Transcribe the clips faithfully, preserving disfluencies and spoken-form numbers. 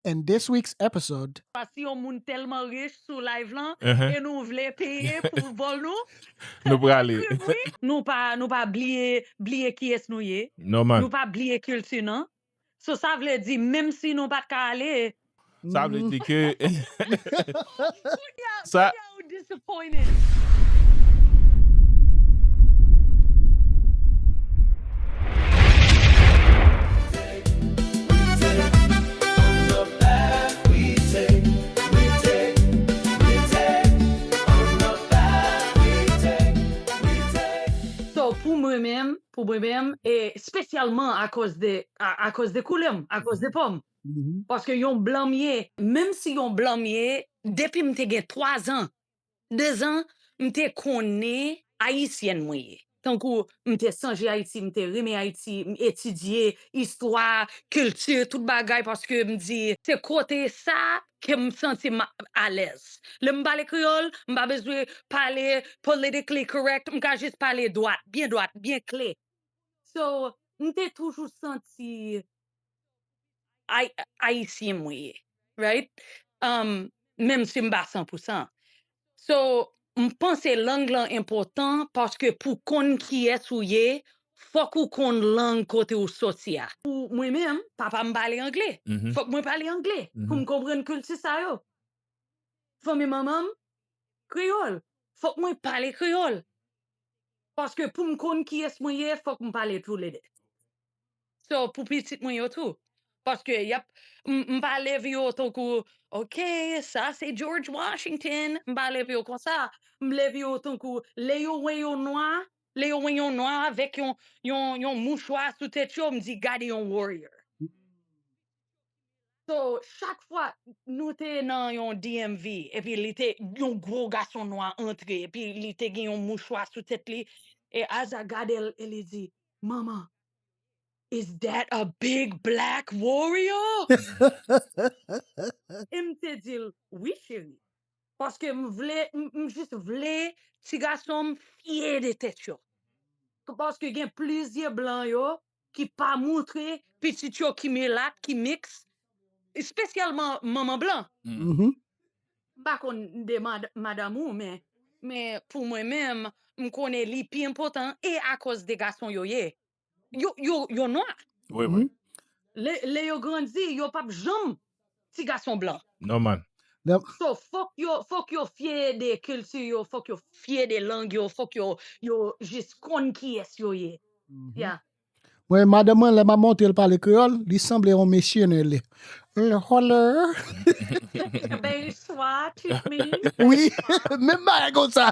And this week's episode. Si yon moun tèlman rich sou live lan Mhm. e nou vle peye pou vol nou, Nou prale. nou pa nou pa bliye bliye kiyès nou ye. Nòmal. Nou pa bliye kilti nan. So sa vle di menm si nou pa t ka ale, Sa vle di ke kounye a Sa- kounye a ou disappointed. So pou mwen menm, pou mwen menm, e espesyalman akoz de a- akoz de koulè m, akoz de po m. Mhm. Paske yon blan m ye, menm si yon blan m ye, depi m te gen twa zan, de zan, m te konnen ayisyèn mwen ye. Tankou m te sonje Ayiti, m te renmen Ayiti, m etidye istwa, kilti, tout bagay paske m di se kote sa ke m santi m alèz. Lè m pale kreyòl, m pa bezwen pale politically correct, m ka jis pale dwat, byen dwat, byen klè. So, m te toujou santi ay, ayisyen mwen ye, right? Um, menm si m pa san pou san. So, m panse lang lan enpòtan paske pou konn kiyès ou ye, fòk ou konn lang kote ou soti a. Pou mwen menm, papa m pale angle. Mhm. Fòk mwen pale angle pou m Mhm. konprann kilti sa yo. Fanmi manman m, kreyòl. Fòk mwen pale kreyòl. Paske pou m konn kiyès mwen ye, fòk m pale toulede. So, pou pitit mwen yo tou. Paske y ap, m, m pa leve yo tankou, ok, sa se George Washington. M pa leve yo konsa. M leve yo tankou, lè yo wè yon nwa, lè yo wè yon nwa avèk yon, yon, yon mouchwa sou tèt yo, m di, gade yon warrior. So, chak fwa nou te nan yon D M V, epi li te, yon gwo gason nwa antre, epi li te gen yon mouchwa sou tèt li, e Aza gade l, e li di, mama, is that a big black warrior? E m te di l, wi, cheri. Paske m vle, m, m jis vle ti gason m fye de tèt yo. Paske gen plizyè blan yo ki pa moutre pitit yo ki milat, ki miks, espesyalman manman blan. Mhm. M pa konn de mad, madanm ou, men, men pou mwen menm, m konnen li pi enpòtan e akoz de gason yo ye. Yo, yo, yo nwa. Wi, wi. Lè, lè yo grandi, yo p ap janm ti gason blan. Nòmal. So, fòk yo, fòk yo fye de kilti yo, fòk yo fye de lang yo, fòk yo, yo jis konn kiyès yo ye. Mhm. Yeah. Mwen, madanm mwen, lè m ap montre l pale kreyòl, li sanble yon missionary. Hello. Bonswa, tout moun. Wi, menm bagay konsa.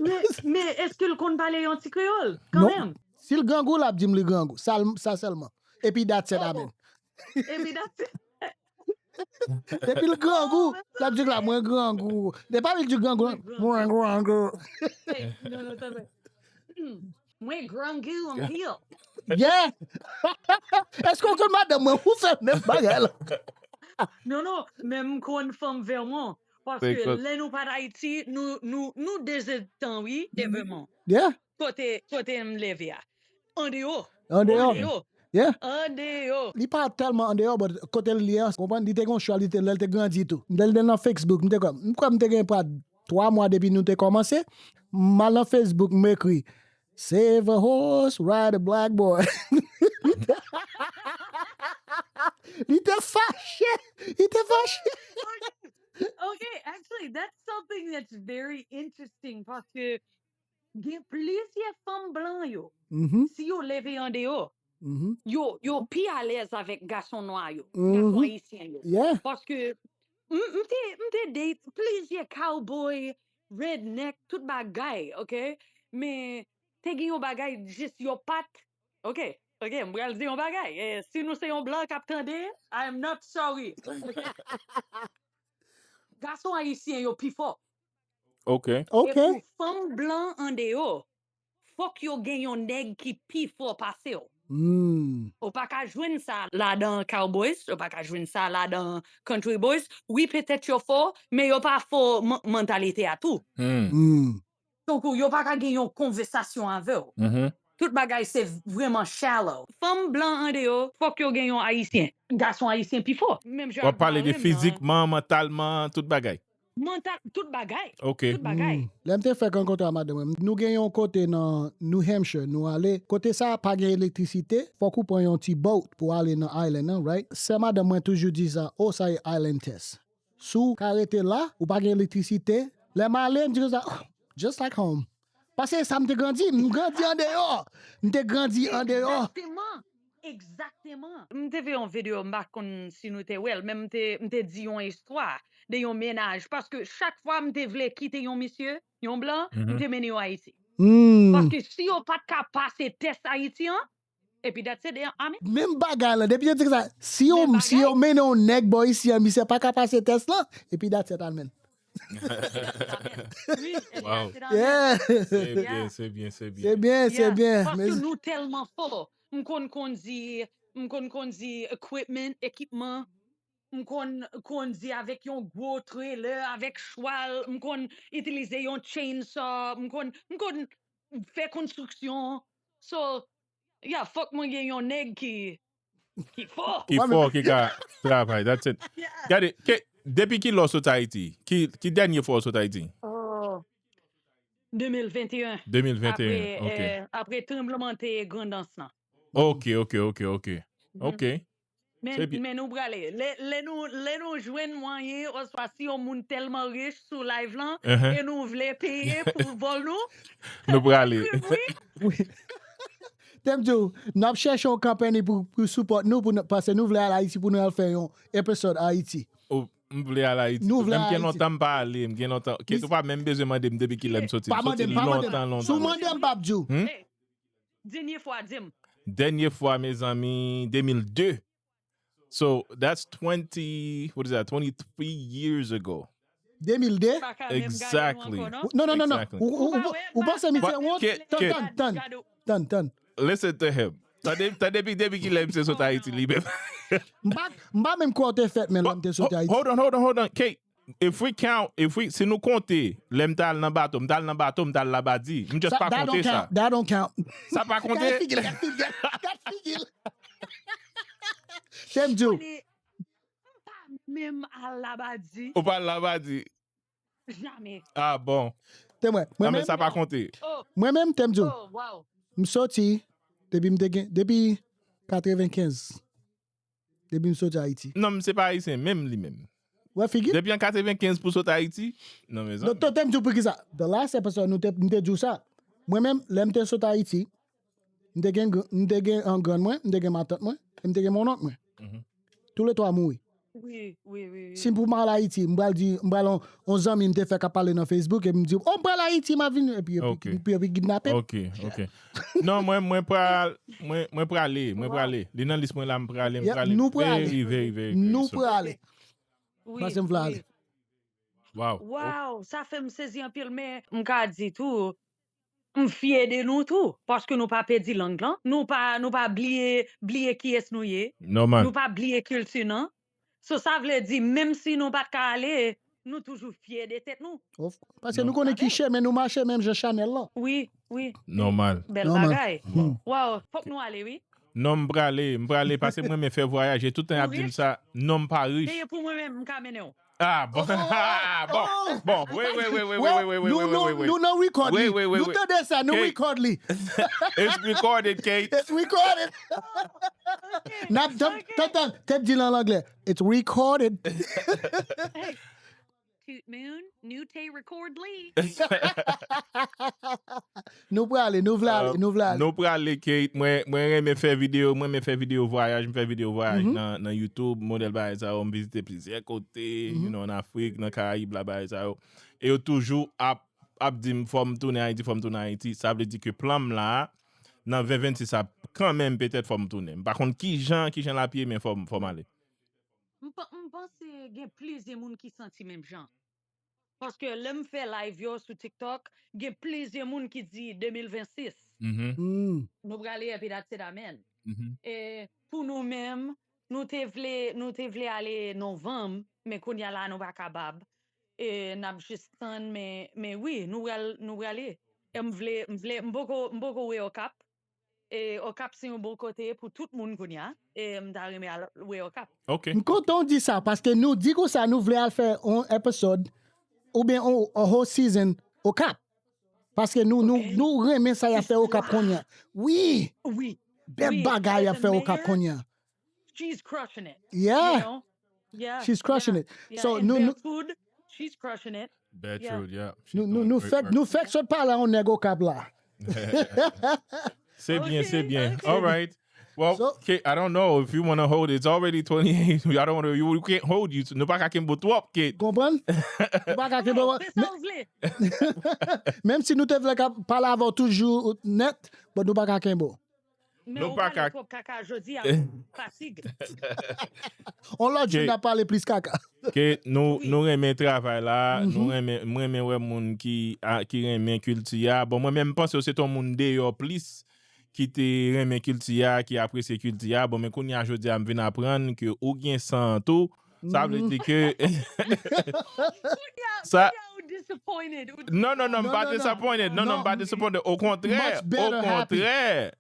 Men, men èske l konn pale yon ti kreyòl? Non. Kanmenm. Si l grangou, l ap di m li grangou. Sa, sa sèlman. Epi that's it, Oh, amen. Epi that's it. Depi l grangou, l ap di la, mwen grangou. Depi l di grangou, Mwen grangou. mwen grangou. Hey, non, non, tanpri. Mwen grangou anpil. Yeah! Èske w konn madanm mwen? Ou fè menm bagay la. Non, non, men m konn fanm Vèmont. Paske Frekant. Lè nou pa t Ayiti, nou, nou, nou dezetan, wi, de Vèmont. Yeah. Kote, kote m leve a. Andeyò. Andeyò. Andeyò. Yeah. Andeyò. Li pa tèlman andeyò, but kote l ye a, konprann, li te gen yon chwa, li te, lè l te grandi tou. Lè l te nan Facebook, m te kwè, m kwè m te gen pral twa mwa depi nou te kòmanse. M al nan Facebook, m ekri, "Save a horse, ride a black boy." Li te fache. Li te fache. Okay, actually, that's something that's very interesting paske gen plizyè fanm blan yo, Mhm, si yo leve andeyò, mhm. Yo, yo pi alèz avèk gason nwa yo, Mhm. gason ayisyen yo. Yeah. Paske m, m te, m te date plizyè cowboy, redneck, tout bagay, ok? Men te gen yon bagay jis yo pa t, ok, ok, m pral di yon bagay. Eh, si nou se yon blan k ap tande, I am not sorry. Gason ayisyen yo pi fò. Ok. Ok. E pou fanm blan andeyò, fòk yo gen yon nèg ki pi fò pase w. Hmm. Ou pa ka jwenn sa ladan Cowboys, ou pa ka jwenn sa ladan Country Boys. Wi, petèt yo fò, men yo pa fò man- mantalite a tou. Hmm. Hmm. Tankou yo pa ka gen yon konvèsasyon avè w. Mhm. Tout bagay se vrèman shallow. Fanm blan andeyò, fòk yo gen yon ayisyen. Gason ayisyen pi fò. Menm jan w ap pale de fizikman, mantalman, tout bagay. Mantal, tout bagay. Ok. Tout bagay. Lè m te fèk rankontre a madanm mwen, nou gen yon kote nan New Hampshire, nou ale. Kote sa a pa gen elektrisite, fòk ou pran yon ti boat pou ale nan island nan, right? Sè madanm mwen toujou di sa, oh, sa e island test. Si w ka rete la, ou pa gen elektrisite. Lè m ale, m di konsa, oh, just like home. Paske sa m te grandi, m grandi andeyò. M te grandi andeyò. Egzakteman. Egzakteman. M te fè yon videyo, m pa konn si nou te wè l, men m te, m te di yon istwa de yon mennaj. Paske chak fwa m te vle kite yon misye, yon blan, m te mennen yo Ayiti. Paske si yo pa t ka pase tès Ayiti an, epi that's it, they are, I mean, menm bagay la, depi yo di sa, si yo, si yo mennen yon nèg bò isi an, misye pa ka pase tès lan, epi that's it, amen. Wow. Yeah. Se byen, se byen, se byen. Se byen, se byen. Paske nou tèlman fò. M konn kondi, m konn kondi equipment, ekipman. M konn kondi avèk yon gwo trailer, avèk chwal, m konn itilize yon chainsaw, m konn, m konn fè konstriksyon. So, yeah, fòk mwen gen yon nèg ki, ki fò. Ki fò, ki ka travay, that's it. Gade, ke, depi ki lè w sot Ayiti? Ki, ki dènye fwa w sot Ayiti? Oh. De mil venteyen. De mil venteyen, apre, ok. Eh, apre tranblemanntè Grandans lan. Ok, ok, ok, ok. Ok. Men, men nou prale. Lè, lè nou, lè nou jwenn mwayen, oswa si yon moun tèlman rich sou live lan, e nou vle peye pou vòl nou, nou prale. Wi. Wi. Te m di w, n ap chèche yon company pou, pou support nou, pou nou, paske nou vle al Ayiti pou nou al fè yon episode Ayiti. Oh, m vle al Ayiti. Nou vle al Ayiti. Men m gen lontan m pa ale, m gen lontan. Kate, ou pa menm bezwen mande m depi kilè m soti. M soti lontan, lontan. Si w mande m, m p ap di w. Dènye fwa, di m. Dènye fwa, mezanmi, de mil de. So, that's twenty, what is that, twenty-three years ago. De mil de? Exactly. Non, non, non, non. Ou, ou, ou, ou panse misye wont? Tann, tann, tann, tann, tann. Listen to him. Tande, tande depi, depi kilè misye sot Ayiti, li menm. M pa, m pa menm kwè w te fèt, men lè m te soti Ayiti. Hold on, hold on, hold on. Kate, if we count, if we, si nou konte, lè m t al nan bato, m t al nan bato, m t al Labadi. M just pa konte sa. That don't count. That don't count. Sa pa konte? Gad figi l, gad figi l, gad figi l. Te m di w. M pa menm al Labadi. Ou pa al Labadi? Jamè. Ah, bon. Te mwen. Mwen menm, sa pa konte. Oh. Mwen menm, te m di w. Oh, wow. M soti depi m te gen, depi katrevenkenz. Depi m soti Ayiti. Non, m se pa ayisyen, menm li menm. Wè figi? Depi an katrevenkenz pou sot Ayiti? Non, mezanmi. Doktè, te m di w poukisa. The last episode, nou te, m te di w sa. Mwen menm, lè m te sot Ayiti, m te gen, gr- m te gen, an, grann mwen, m te gen matant mwen, e m te gen mononk mwen. Toulètwa mouri. Wi, wi, wi, wi. Si m pou m al Ayiti, m pral di, m pral on, on zanmi m te fè k ap pale nan Facebook, epi m di, oh, m pral Ayiti, m ap vin, epi, epi, epi, epi kidnape m. Ok, ok. Non, mwen, mwen pral, mwen, mwen prale, mwen prale. Li nan lis mwen la, m prale, m prale. Nou prale. Very, very, very, very soon. Nou prale. Wi, paske m vle ale. Wow. Wow, sa fè m sezi anpil, men m ka di tou, m fye de nou tou, paske nou pa pèdi lang lan, nou pa, nou pa bliye, bliye kiyès nou ye. Nòmal. Nou pa bliye kilti nan. So, sa vle di, menm si nou pa t ka ale, nou toujou fye de tèt nou. Of course. Paske nou konnen ki chemen nou mache, menm jan Chanel lan. Wi, wi. Nòmal. Bèl bagay. Wow, fòk nou ale, wi. Non, m prale, m prale, paske mwen renmen fè vwayaj, e tout tan y ap di m sa, non, m pa rich. Deye pou mwen menm, m ka mennen w. Ah, bon. Ah, bon. Bon. Wait, wait, wait, wait, wait, wait, wait, wait, wait, wait, wait. Nou, nou, nou nan record li. Wait, wait, wait, wait. Nou tande sa, nou record li. It's recorded, Kate. It's recorded. N ap, tan, tan, tan, te di l an anglè. It's recorded. Hey. Toot moon, nou te record li. Nou prale, nou vle ale, nou vle ale. Nou prale, Kate. Mwen, mwen renmen fè videyo, mwen renmen fè videyo vwayaj, m fè videyo vwayaj nan, nan YouTube, modèl bagay sa yo, m vizite plizyè kote, you know, an Afrik, nan Karayib la, bagay sa yo. E yo toujou ap, ap di m, fò m tounen Ayiti, fò m tounen Ayiti. Sa vle di ke plan m la, nan ven vennsis ap kanmenm, petèt fò m tounen. M pa konn kijan, kijan l ap ye, men fò m, fò m ale. M pa, m panse gen plizyè moun ki santi menm jan. Paske lè m fè live yo sou TikTok, gen plizyè moun ki di de mil vennsis. Nou prale epi that's it, amen. E pou nou menm, nou te vle, nou te vle ale novanm, men kounye a la nou pa kapab. E n ap jis tann, men, men wi, nou pral, nou prale. E m vle, m vle, m poko, m poko wè Okap. E Okap se yon bon kote pou tout moun kounye a. E m ta renmen al wè Okap. Ok. M kontan w di sa, paske nou di konsa nou vle al fè yon episode oubyen yon yon whole season Okap. Paske nou nou Ok. nou renmen sa y ap fè Okap kounye a. Wi, Wi. bèl Wi, bagay y ap the fè Okap mayor, kounye a. She's crushing it. Yeah. You know? Yeah. She's crushing Yeah, it. Yeah. So, And nou- nou- Berthoud, she's crushing it. Bad Yeah. Trude, yeah. Nou nou nou fèk nou fèk sot pale a yon nèg Okap la. Se byen, Ok, se byen. ok. All right. Well, So- Kate, I don't know if you want to hold it. It's already twenty-eight. I don't want to. You, we can't hold you. Nou pa ka kenbe w twòp, Kate. Konprann? Nou pa ka kenbe Oh, w. se sa w vle. Menm si nou te vle ka pale avè w toujou nèt, but nou pa ka kenbe w. Men Nou ou pa pale ka- twòp kaka jodi a. Fatig. On lòt jou Ok. n ap pale plis kaka. Ke nou Wi. nou renmen travay la, nou Mhm. renmen mwen renmen wè moun ki a- ki renmen kilti a. Bon, mwen menm m panse w se t on moun deyò plis ki te renmen kilti a, ki apresye kilti a. Bon, men kounye a jodi a m vin aprann ke ou gen san an tou. Sa vle Mhm. di ke Kounye a- Sa- kounye a ou disappointed. Ou- Non, non, non, m Non, pa non, non. Disappointed. Non, non, m Non. pa Disappointed. Okontrè, Much better, happy. Okontrè.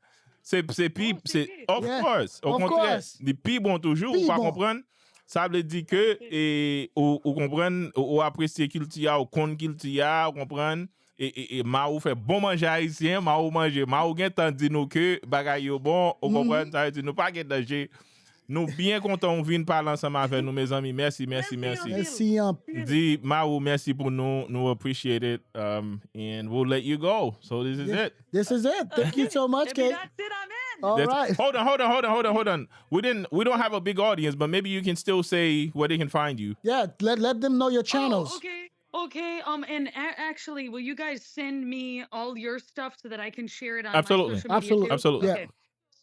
Se se pi, Oh, se se, pi. of Yeah, course, of okontrè. Course. Li pi bon toujou, Pi ou pa bon. Konprann? Sa vle di ke e, ou, ou konprann, ou, ou apresye kilti a, ou konn kilti a, ou konprann? E, e, e Mawo fè bon manje ayisyen, Mawo manje, Mawo gentan di nou ke bagay yo bon, ou Mhm. konprann? Sa vle di nou pa gen danje. Nou byen kontan ou vin pale ansanm avè nou, mezanmi. Mèsi, mèsi, Mèsi mèsi. anpil. Mèsi anpil. Di Mawo mèsi pou nou, nou appreciate it, um, and we'll let you go. So this is Yeah. It. This is it. Thank you so much, Epi Kate. That's it, amen. All That's- right. Hold on, hold on, hold on, hold on, hold on. We didn't, we don't have a big audience, but maybe you can still say where they can find you. Yeah, let let them know your channels. Oh, okay. Okay. Um. And a- actually, will you guys send me all your stuff so that I can share it on Absolutely. my social media Absolutely. too? Absolutely. Yeah. Okay.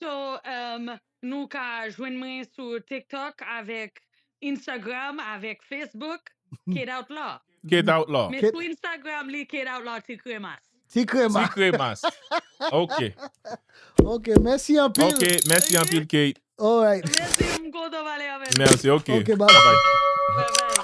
So, um, nou ka jwenn mwen sou TikTok avèk Instagram, avèk Facebook, Kate Outlaw. Kate Outlaw. Men Kate- sou Instagram li Kate Outlaw ti kremas. Ti Ti krema. Kremas. Ok. Ok, mèsi anpil. Ok, mèsi Ok. Anpil, Kate. All right. Mèsi, m kontan pale avè nou. Mèsi, ok. Ok, bye. Bye-bye. Bye bye.